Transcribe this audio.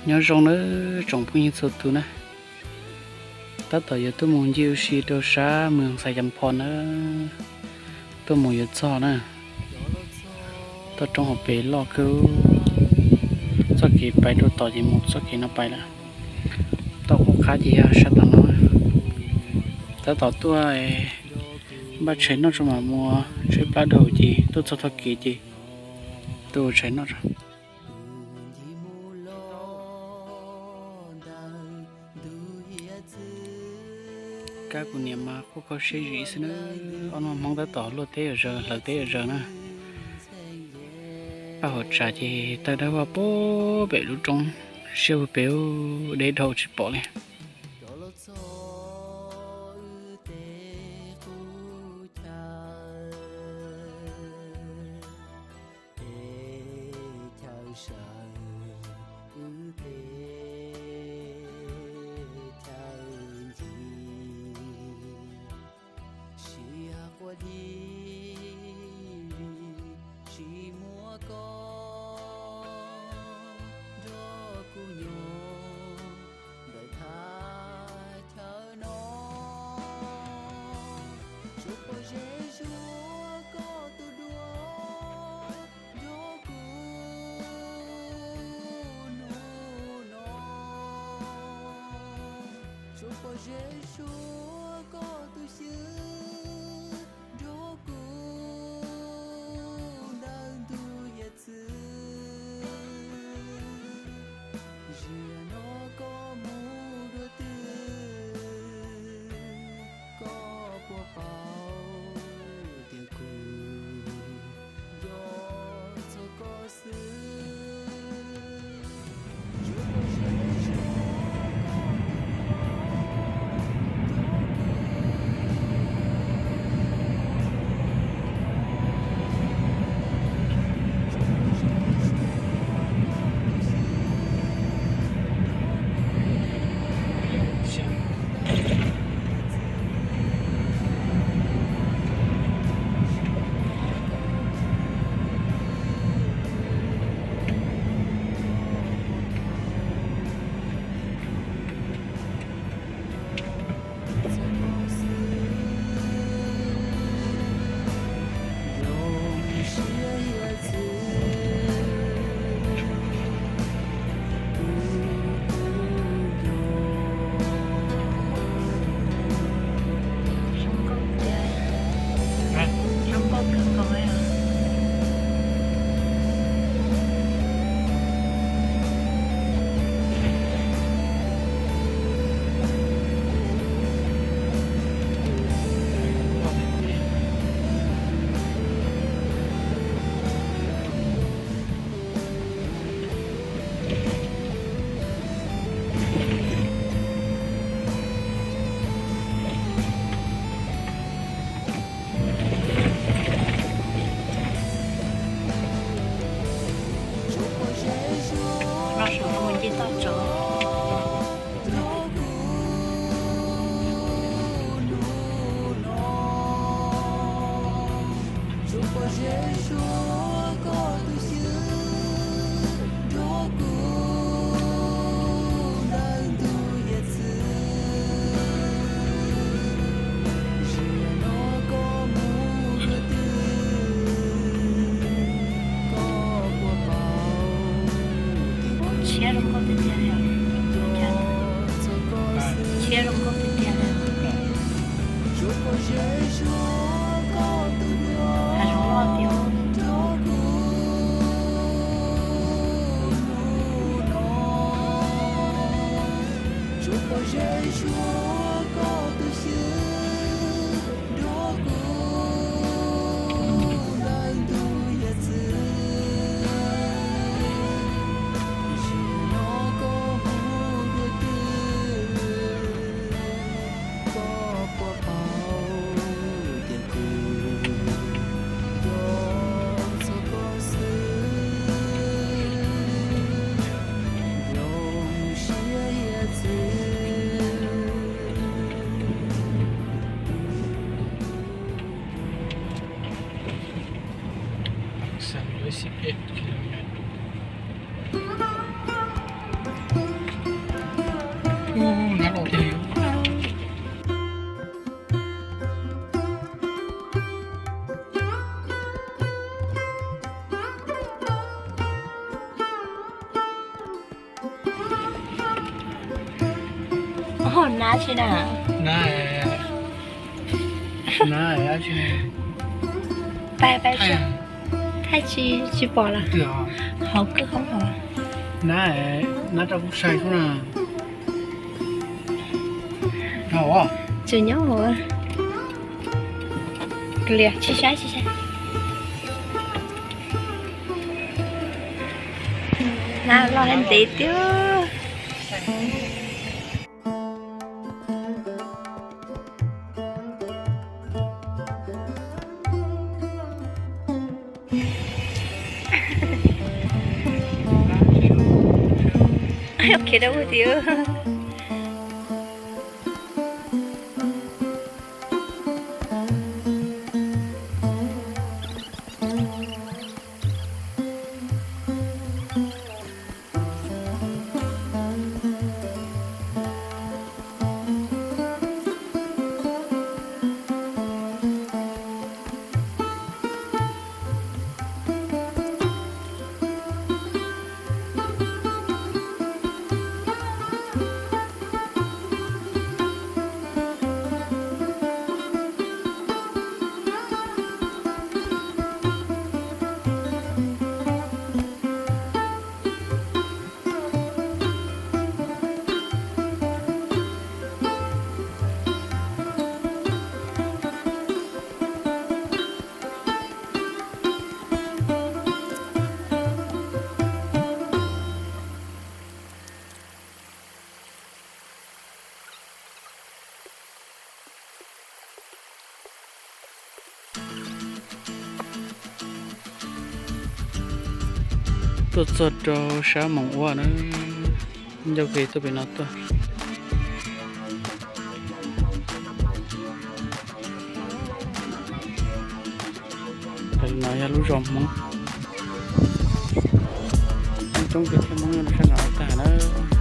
Nyob zoo nawb tsoom phooj ywg txhua tus na, tab tom yuav tuaj mus ncig ua si rau sab Moos Xais Cas Phos na, tuaj mus yuav txog na, toj roob hauv pes loj kawg, txoj kev pais rau tod ces mus txoj kev no pais lawm, toj qub qab ces yog sab tom no, tab tom tuaj npaj tshais noj tso mam mus tshaib plab dhau ces tuaj txog txoj kev ces tuaj ua tshais noj tso. Kab kuv niam mas quaj kho siab zim xwb na, ob niag Hmoob tab tom luaj teb yuav zawg hlawv teb yuav zawg na. Paj hauv tsav ces tawg dawb vog pem lub roob, siab vog pem, deb dhau tsis pom li. Tshiab zoo nkauj tiag tiag li. Tshiab zoo nkauj tiag tiag li. Hav zoov loj tiag. Ub, nab los tiag. Oj, nab tsi na? Nab, nab tsi? Pais, pais, thaij tsi, tsis pom los? Hauv kawg hauv. Nab, nab rau kuv saib xwb na. Tseem nyob hauv. Lias, tsis saib, tsis saib. Nab loj ntev tiag. Khiav rau tiag. Tuaj txog rau sab Moos Ua na, ncauj kev tuaj pem no tuaj. Tam sim no yog lub zos Hmoob, coob coob kawg thiab, Hmoob nyob rau sab nram hav tag na.